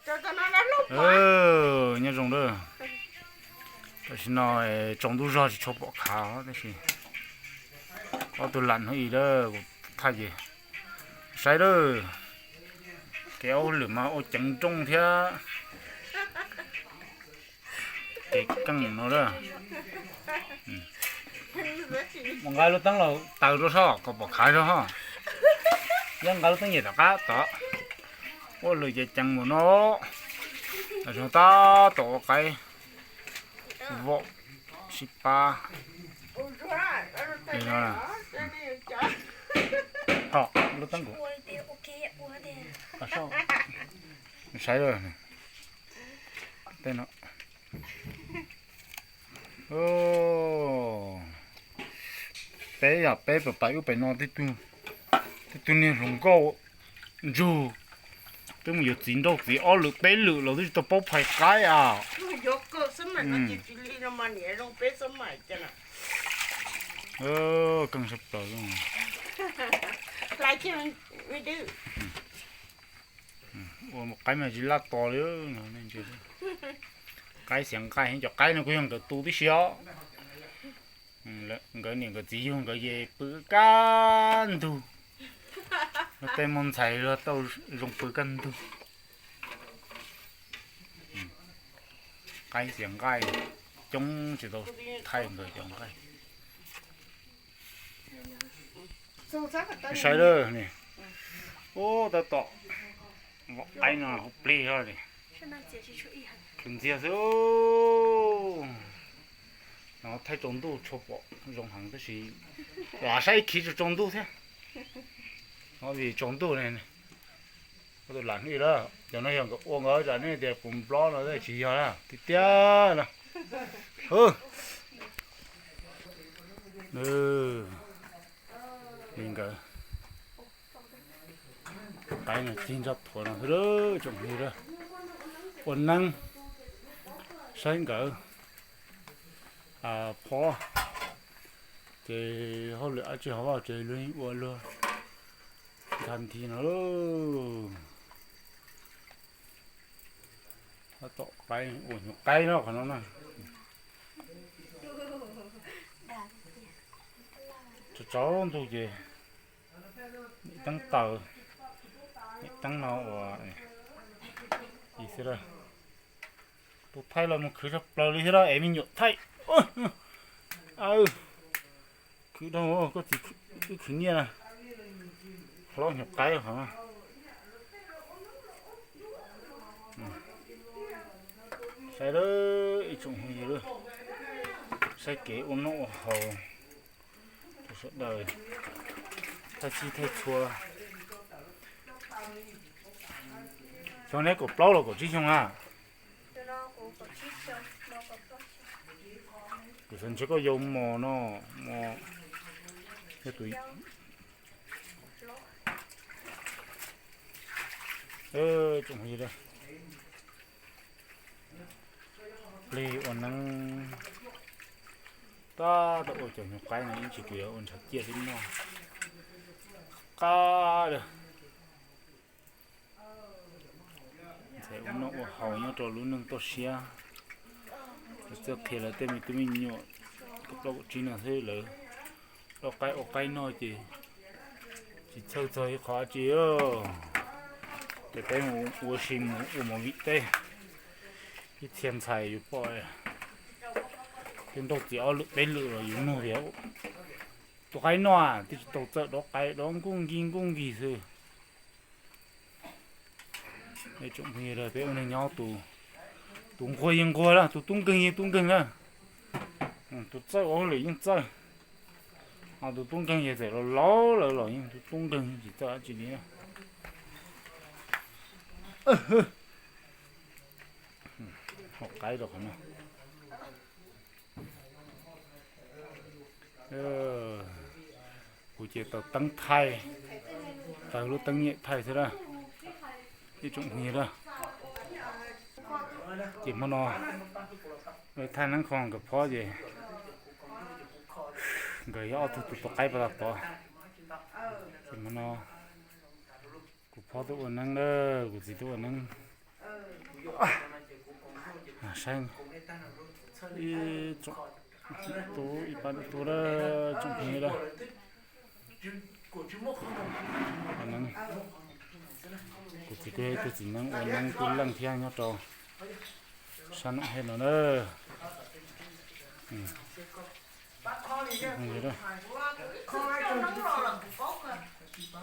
Nyob zoo lawm. Tam sim no tsaus ntuj zog tsis tshua pom khav tab sis ob tug lam hnub ib lawm kuv thaj ces saib lawm. Kev ua hauj lwm mas ua ceev nrooj thiab. Kev keej no lawm. Mus nqa lub teeb los taws rau soj kom pom khav zog ho. Yog nqa lub teeb yem tom qab tod. Ua lwm ces ceev mus no. Tam sim no tab tom ua qaib vom sib pab. Ho lub teeb kuv saib tej no. Peb yog peb pais pais ub pais no, tej tug niag hluas nkauj ntsug twb mus yuav txiv nrauj txiv ob lwm peb lwm los twb tsis tau paub phais qaib as. Keej sab plaws. Ua qaib mas tsis laj tos li. Qaib xiav nqaij, cov qaib no kuj yog nkawd tu tib si os. Nkawd niam nkawd txiv yug nkawd ces pw kaj ntug. Luag tej muaj ntxhais luag tau zoo pw kaj ntug. Qaib xiav nqaij coob tsis tau thaij nkawd cov nqaij. Saib lawm ni. Ub, tab tom vom qaib no hauv plig zog li. Khwv ntxiag xwb. No thaij tsaus ntuj tshua pom zoo heev tab sis lam saib ib khiv tsaus tsaus ntuj thiab. No vim tsaus ntuj ne. Ua tus lam hnub ib lawm, cov no yog nkawd ua nkawd tsam nej tias kuv nplob no tsis yog na, tiag tiag na. Li nkawd qaib no cig ntsaj phuav no xwb tsoom phooj ywg. Ua neeb saib nkawd phob ces hauj lwm dab tsi hauv vaj tsev luag yeej ua luag ntha nthi no. Tab tom qaib, ua nyuag qaib no qhov no na. Tsaus tsaus ntuj ces niam teeb taws, niam teeb no ua xwb. Tus thaij los mus khwv tshaj plaws li thiab es me nyuam thaij. Khwv dhau, koj txiv wb khwv nyiaj na. Hlob nyuag qaib qhov no. Saib lawm ib tsoom phooj ywg, saib kev ua noj ua haus rau sawv daws thaij txhij thaij txhua. Xyoo neb kaum plaub los kaum tsib xyoo a? Kuv xav ntshe koj yau mos no, mos, yog tus, tsoom phooj ywg, plig ua neeb tab tom ua cov nyuag qaib no ib ntsis kuv yuav ua ntshav ciaj xwb noj. Qab lawm. Ntxhais ua noj ua haus nyob rau lub neej toj siab. Lawv txawj qhia lawv tej me tub me nyuam kaum plaub kaum tsib no xwb lawv lauj, qaib ua qaib noj ces tsis txhawj txog ib qho dab tsi. Ces peb mus ua si mus ua movie teb, ib txhia ntxhais yuav pom tej nrauj txiv ob lwm peb lwm los yus nug tias tus qaib noj twb tsis tau txawj dob qaib, dob nkuj nkig nkuj nkig xwb. Tsoom phooj ywg, peb ua neeg nyob, tus nquag yeej nquag lawm, tus tub nkeeg yeej tub nkeeg lawm, tus txawj ua hauj lwm yeej txawj, ho tus tub nkeeg yog txawm los laus lawm los yeej tus tub nkeeg yeej tsis txawj dab tsi li. Hau qaib rau qhov no. Kuv ces tau teeb thaij, tau lub teeb nyem thaij xwb na, ib tsoom phooj ywg na. Ces hmo no thaij neeb kho nkawd phob ces nkawd yog ob tug tus tua qaib pas tas tod. Ces hmo no kuv phob tuaj ua neeb na, kuv txiv tuaj ua neeb. Saib ib tsoom tub ib pab tub dawb tsoom phooj ywg dawb. Kuv txiv kuj yog ib tug txiv neeb ua neeb tub leej thiab nyob rau sab Noom Hej no na.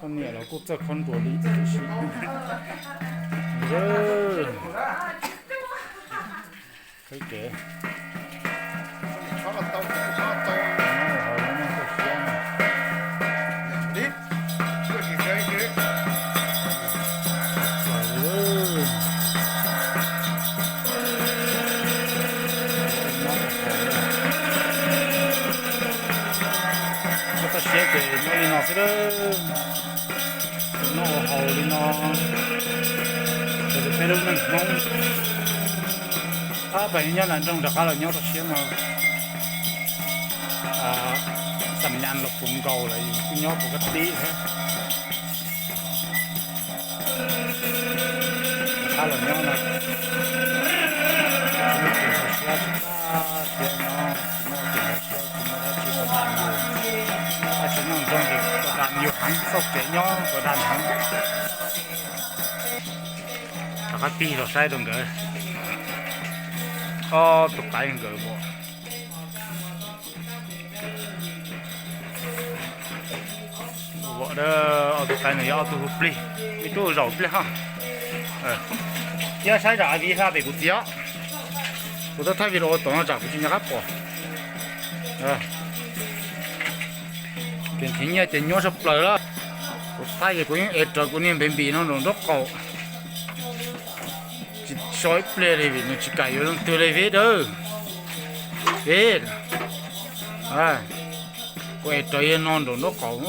Poj niam los kuj txawj khob nruas li tiam sis qhib kev. Nyob hauv lub neej toj siab no. Nyob toj siab ces nyob li no xwb, noj ua haus li no, ces peb lub neej Hmoob. Ab, peb nyob nram nroog rov qab los nyob toj siab no, xam nyas los puv nkaus lawm, yus kuj nyob puv kab tib thiab. Rov qab los nyob no, tsis muaj tus ntxhov siab tsis tag thiab no, tsis muaj tus ntxhov siab, tsis muaj dab tsi kom dam yus, dab tsi noj ntsoog ces kom dam yus heev, xauj kev nyob kom dam heev. Rov qab tig los saib rau nkawd ob tug qaib nkawd vom. Vom, ob tug qaib no yog ob tug hu plig, ib tug zaum pliag ho. Thiab saib zam av viv hla pem kuv txiv os. Kuv twb thaij video ua tom no tsam kuv tsis nco qab pom. Kev nrhiav nyiaj ces nyuaj tshaj plaws lawm. Kuv thaij ces kuv yeej ev rawv kuv niag npe npis no nraum nraub qaum. Tsis so ib pliag li vim nws tsis kam yuav leej twg li vim dawb. Vim kuv ev rawv yawg no nraum nraub qaum.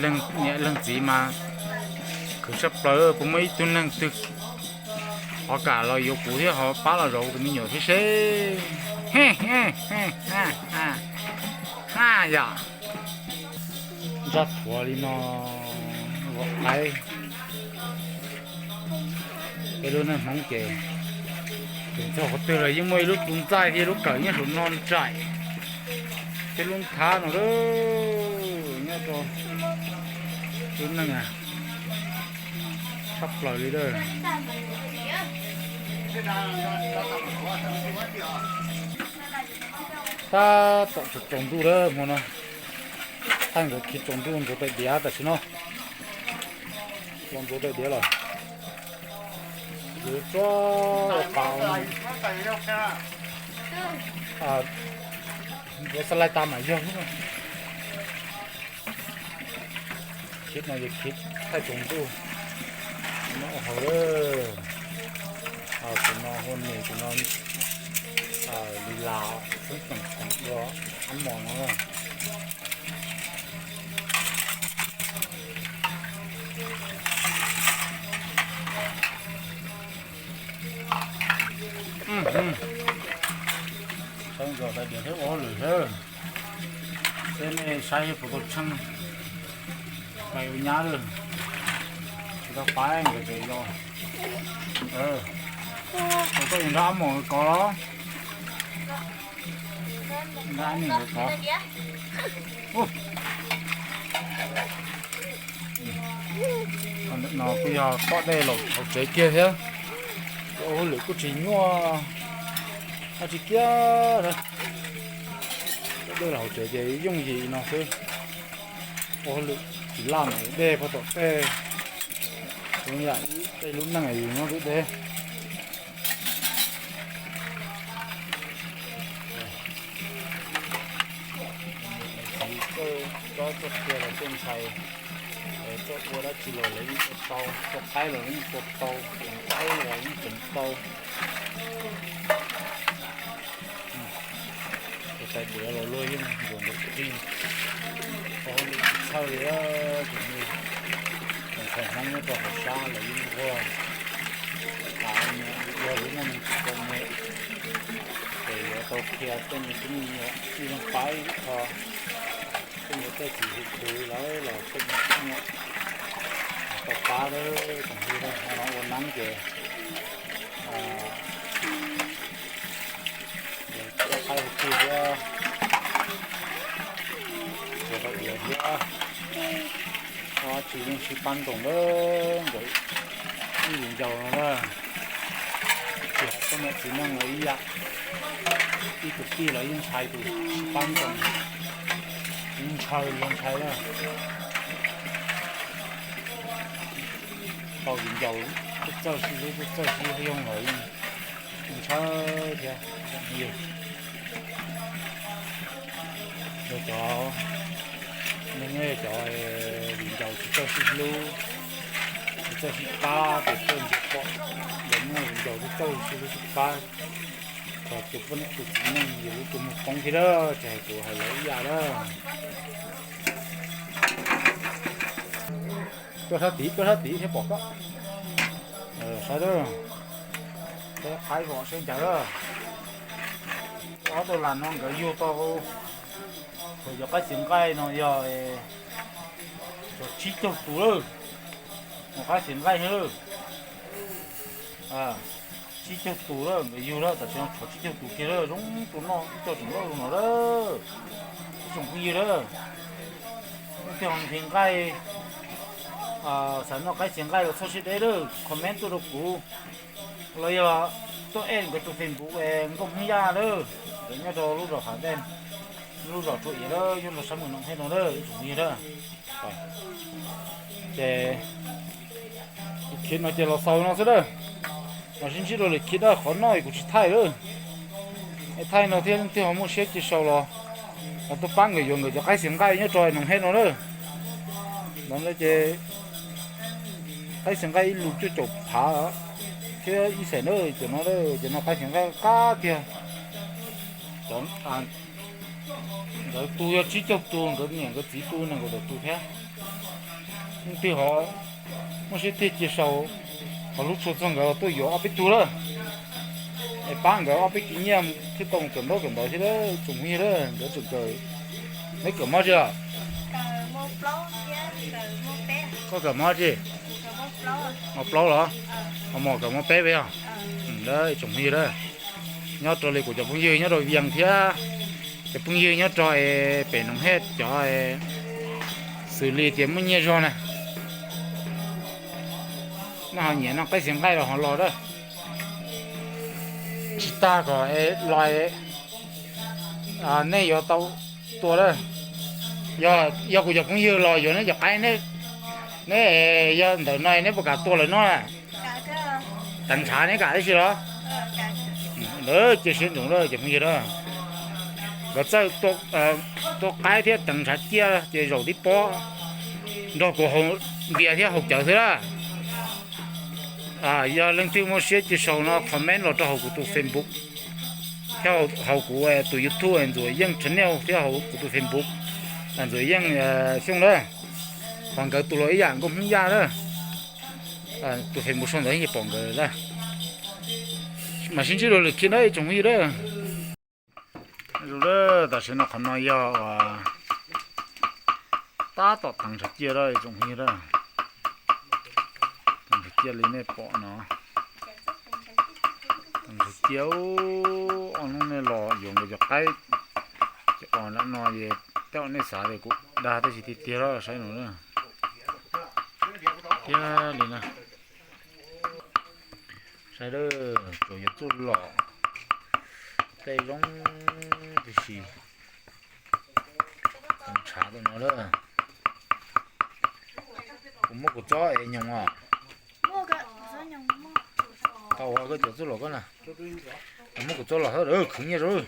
Leej niam leej txiv mas khwv tshaj plaws, puas muaj ib tug neeg twg ho kam los yuav kuv thiab ho pab los zov kuv tus me nyuam thiab seb. Ha yom. Ntsaj thuav li no, vom qaib. Peb lub neej Hmoob ces txog qhov twg los yeej muaj ib lub tsuj ntxaij thiab lub kawm nyob saum no nraim. Peb lub nthab no nyob rau lub neej tshaj plaws li. Tab tom tsaus ntuj lawm hmo no. Thaij nkawd khi tsaus ntuj ntxuav tais diav tam sim no. Los ntxuav tais diav los. Yuav tsuab pas ntxuav xa lais tas mam yog lub no. Khib no yog khib thaij tsaus ntuj. No haus lawm. Tus no hu nws tus no li las xeeb teem dua ab mos no. Saib ntxuav tais diav thiab ua hauj lwm thiab. Seb nej saib puas tau tsheej. Pais ua nyab lawm. Tsis tau pab nkawd tseem yos. Ua koj yog nrog ab mos kov los? Nrog ab mos kov. No kuj yog tom dej los hauv tsev kiag thiab. Ua hauj lwm kuj tsis nyuaj dab tsi kiag. Tom dej los hauv tsev ces yooj yim no xwb. Ua hauj lwm tsis laj mus dej pog tom tej. Yam ib tej lub neej yus nyob deb deb. Txiv txawj txawj qhia los txawj ntshai, txawj ua dab tsi los lawv yeej ua tau, txawj qaib los lawv yeej ua tau, tseev qaib los yeej tseev tau. Tais diav los luag yeej ntxuav ntxuav qig, ua hauj lwm tsis txhawj li. Tus me ntxhais Hmoob nyob rau hauv sab los yeej nquag, yog lub neej tsis txom nyem, ces yuav tau qhia tej me tub me nyuam ib leeg pab ib qho, tej nyuam tej txiv hu khwv lawv los tej me tub me nyuam tau pab lawm. Tsoom phooj ywg, no ua na poob ces, a, qaib hauv txij thiab, ces tau diav thiab, tsis yeej sib pab nroos na, nkawd ib viv ncaus no na, tsis hais poj niam txiv neej los ib yam, ib tus tij los yeej ntshai tus sib pab nroos, yeej ntshaw yog ntshai na. Tau viv ncaus tuaj txawj sib hlub tuaj txawj sib yoog los yeej ntshaw thiab. Yog cov neeg, yog cov viv ncaus tsis txawj sib hlub, tsis txawj sib pab ces txawj ntsia pom lawv muaj viv ncaus tsis txawj sib hlub sib pab, txog tus poj niam tus txiv neej yus lub tus muag poob thiab lawm, tsis hais kuv hais lawv ib yam lawm. Tuaj sab tid, tuaj sab tid thiab pom koj. Saib lawm, saib qaib vom saib ncaws lawm. Ob tug lam no nkawd yug tau, thaum yog qaib txiv nqaij no yog tshuav tsib caug tus lawm, mus qaib txiv nqaij lawm. Tsib caug tus lawm nkawd yug lawm, tam sim no tshuav tsib caug tus kiag lawm, zoo tus noj ib co tseem loj zoo no lawm. Ib tsoom phooj ywg lawm, leej twg ho nqhis nqaij, xav noj qaib txiv nqaij los txhob siab deb lawm, comment tuaj rau kuv, los yog tuaj add nkawd tus Facebook Nkauj Hmoob Yaj lawm, nkawd nyob rau lub zos Hav Dej, lub zos Tsuas Iav lawm, nyob rau sab Moos Noom Hej no lawm ib tsoom phooj ywg lawm. Ces kuv khij no ces los xaus no xwb lawm, mas sib ntsib rau lwm khij na, qhov noj kuv tsis thaij lawm. Es thaij no thiab leej twg ho muaj siab cia sau los, los tuaj pab nkawd yuav nkawd cov qaib txiv nqaij nyob rau Noom Hej no lawm. Ntawd no ces qaib txiv nqaij ib lus cuaj caum phav thiab ib xees na, cov no, cov no qaib txiv nqaij qab tiag. Nkawd tu yog tsib caug tus, nkawd niam nkawd txiv tu nees nkaum tawm tus thiab. Leej twg ho muaj siab tiag cia sau, ho hlub tshua txog nkawd tuaj yuav ob peb tug lawm, es pab nkawd ob peb kiv nyiaj thiaj tau mus kawm ntaub kawm ntawv thiab lawm tsoom phooj ywg lawm. Nkawd tseem kawm, neb kawm mob tsi os? Koj kawm mob tsi? Mob plaub los? Ho mos kawm mob peb peb yog? Lawm tsoom phooj ywg lawm, nyob rau li kuv cov phooj ywg nyob rau Vias thiab cov phooj ywg nyob rau pem Noom Hej cov xws li tias muaj nyiaj zog na, nej ho nyiam noj qaib txiv nqaij los ho los lawm. Tsis tas kom los nej yuav tau tua lawm. Yog kuv cov phooj ywg los yuav neb cov qaib, neb yog ntawm no neb puas kam tua lawv noj? Teev ntshav neb kam tab sis los? Lawv cia siab ntsoov lawm cov phooj ywg lawm. Nkawd txawj tua qaib thiab teev ntshav ciaj ces zaum tib pob nrog kuv haus npias thiab haus cawv xwb lawm. Yog leej twg muaj siab cia sau no comment los rau hauv kuv tus Facebook thiab hauv kuv tus YouTube Ntxuam Yeej Channel thiab hauv kuv tus Facebook Ntxuam Yeej Xyooj lawm. Ho nkawd tus los ib yam Nkauj Hmoob Yaj lawm. Tus Facebook sau ntawd yeej pom nkawd lawm. Mas sib ntsib rau lwm khij na ib tsoom phooj ywg lawm. Zoo lawm, tam sim no qhov no yog uas tab tom teev ntshav ciaj lawm ib tsoom phooj ywg lawm. Teev ntshav ciaj li nej pom no. Teev ntshav ciaj, ob hnub nej los yuav nkawd cov qaib, cov os lam no es tej zaum nej xav tias kuv dag tab sis tiag tiag los saib no na. Tiag li na. Saib lawm, tsuas yuav txuj lom, tej zoo tib si. Teev ntshav rau no lawm. Kuv muab kuv txob es nyoos os. Tau ua koj cov txuj lom koj na. Kuv muab kuv txob los xwb, khwv nyiaj rau.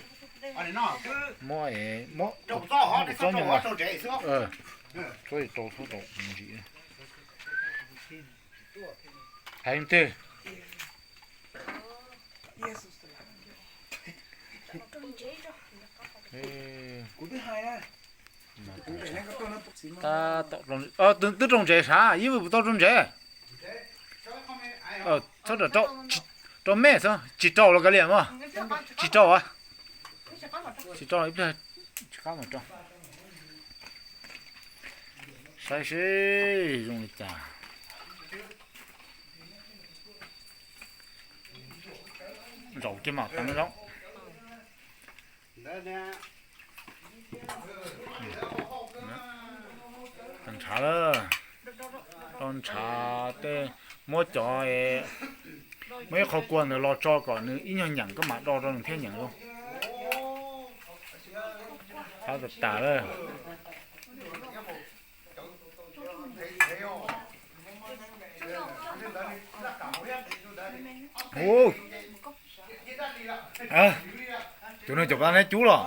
Muab, muab kuv txob nyoos os. Txob rau, txob rau ntsis. Hais leej twg? Twb rau ntsev sav, ib vwm puas tau rau ntsev? Txhob rau, rau me xwb, tsis rau los kav liam mog. Tsis rau a? Tsis rau, ib pliag tsis qab mus rau. Saib seb zoo li cas. Zaum kiag mam teev zaub. Ntshav lawm, do ntshav tej, muab cov, muab ib qho kua ntawd los tso kom nws ib nyuag nyeem koj mam do rau nws thiaj nyeem lauj. Qab tas tas lawm. Tus no cov pab neb cub los,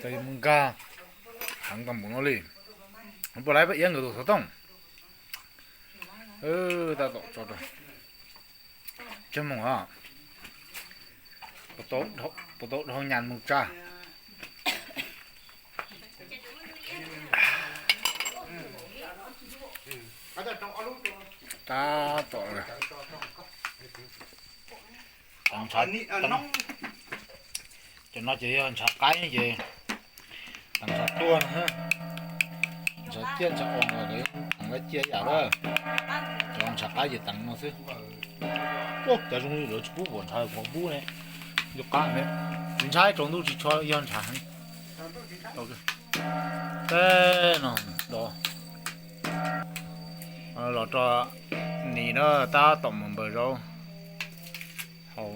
cov mus nkag heev tau npaum no li. Puas laib pab iab nkawd tus xov tooj. Tab tom tso rau, tsawg moos os, puas tau dhau nyas mus tsa. Tab tom, cov no ces yog ntshav qaib ces teev ntshav tuag, ntshav ciaj ntshav os los teev lawv ciaj yam lawm. Cov ntshav qaib ces teev no xwb. Cov zoo li lawv tsis pub pom ntshav qhov pub ne, yus qab ne, tsis ntshai tsaus ntuj tsis tshua yog ntshav heev. Tej no do los rau nim no tab tom mus npawg zaub hauv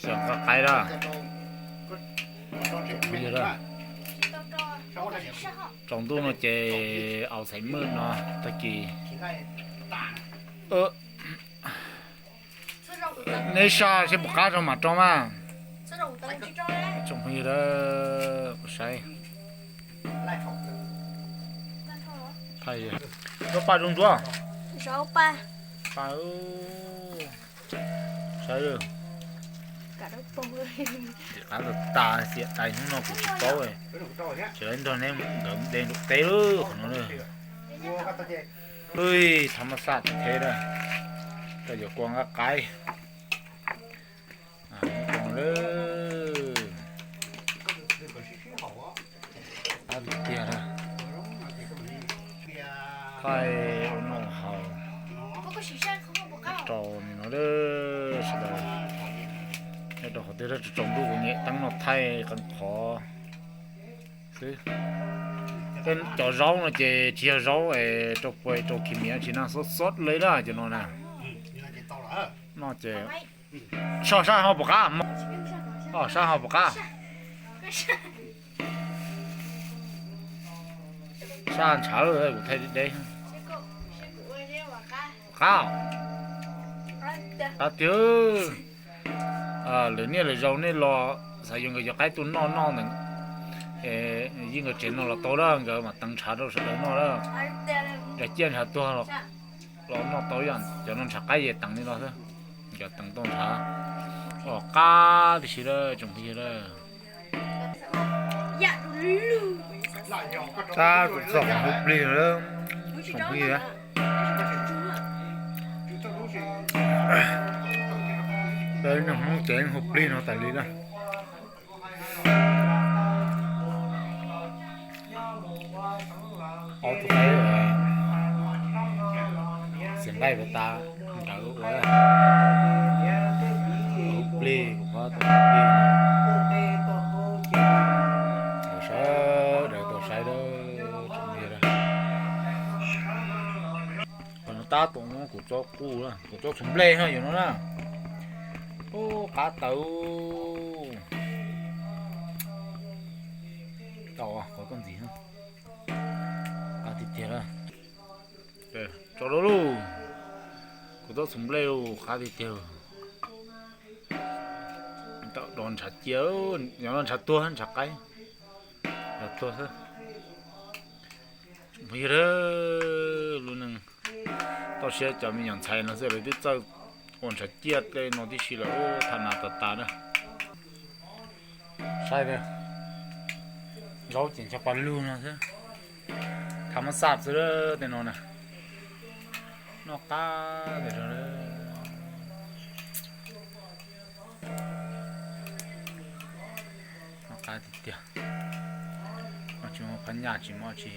xyoo qab qaib lawm. Tsaus ntuj no ces aus xaiv mwj no tag kis neb saj seb puas qab rau mam rau mas. Tsoom phooj ywg, saib, paj zoo ntsuav, paj, saib, qab tas tas xiam tais hnub no kuv tsis paub, tsis laib nrog neb nkawd de nram teb lawm qhov no. Ui, thav maj xaj tsis theb lawm, koj yuav kua nqaij qaib. Qab tiag tiag, thaij ua noj haus rau nim no sawv daws, nyob rau qhov twg tsaus ntuj kuv nyem teeb no thaij qee qhov xwb. Tej cov zaub no ces tsis yog zaub rau puas rau khi miav tsis na, xob xob li na cov no na. No ces soj sab ho puas qab, sab ho puas qab. Sab ntshav kuv thaij deb deb. Qab, qab tiag. Lwm niaj lwm zaus nej los xav yuav nkawd cov qaib tuaj noj noj ntawm Yeej nkawd tsev no los tau lawm, nkawd mam teev ntshav rau sawv daws noj lawm. Ntshav ciaj ntshav tuag los noj tau yam cov no ntshav qaib ces teev li no xwb. Nkawd teev tau ntshav, qab tib si lawm tsoom phooj ywg lawm. Tab kuv txog qhov hu plig no lawm tsoom phooj ywg. Peb neeg Hmoob ces hu plig no tas li na. Ob tug qaib xiam nqaij puas tas nrawd ua hu plig, kuv phob tau hu plig. Sawv daws tau saib lawm tsoom phooj ywg. Qhov no tab tom muab kuv txob qub, kuv txob txhuv nplej no yom no na. Ub, qab tawv. Tau qhov koj ntxiv, qab tiag tiag lawm. Tso rau lauj, kuv txob txhuv nplej lauj, qab tiag tiag. Tau do ntshav cia, yog no ntshav tuag ntshav qaib, ntshav tuag xwb. Yog lub neej toj siab cov me nyuam ntxhais no xwb lawv twb txawj ua ntshav ciaj tej no tib si lawm, thav nas tas tas na. Saib, zaub ces ntshe pas lug no xwb, thav mab xaj xwb tej no na. Noj qab tiag, noj qab tiag tiag. Tsis muaj phab nyaj tsis muaj tsi.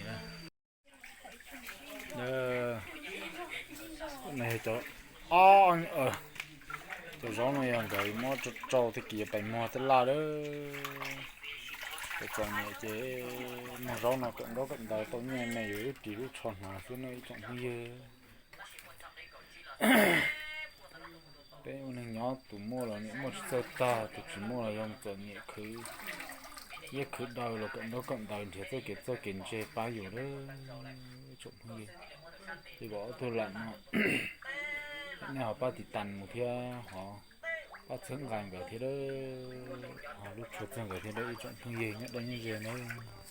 Cov, o, cov Zaub no yog nkawd muab rau rau tag kis yuav pais muag tej laj lawm. Txom nyem ces muag zaub no kawm ntaub kawm ntawv tau nyiaj me yuav ris lub tsho hnav xwb no ib tsoom phooj ywg. Peb ua neeg nyob tus muaj los niam muaj tsis txawj tag, tus tsis muaj los yog txom nyem khwv iab khwv daw los kawm ntaub kawm ntawv nrhiav txoj kev txawj kev ntse pab yus lawm ib tsoom phooj ywg. Ces kom ob tug lam no nej ho pab tiv tas mus thiab ho pab txhawb nqa nkawd thiab lawm, ho lub tshua txog nkawd thiab lawm ib tsoom phooj ywg nyob deb nyob ze nawb.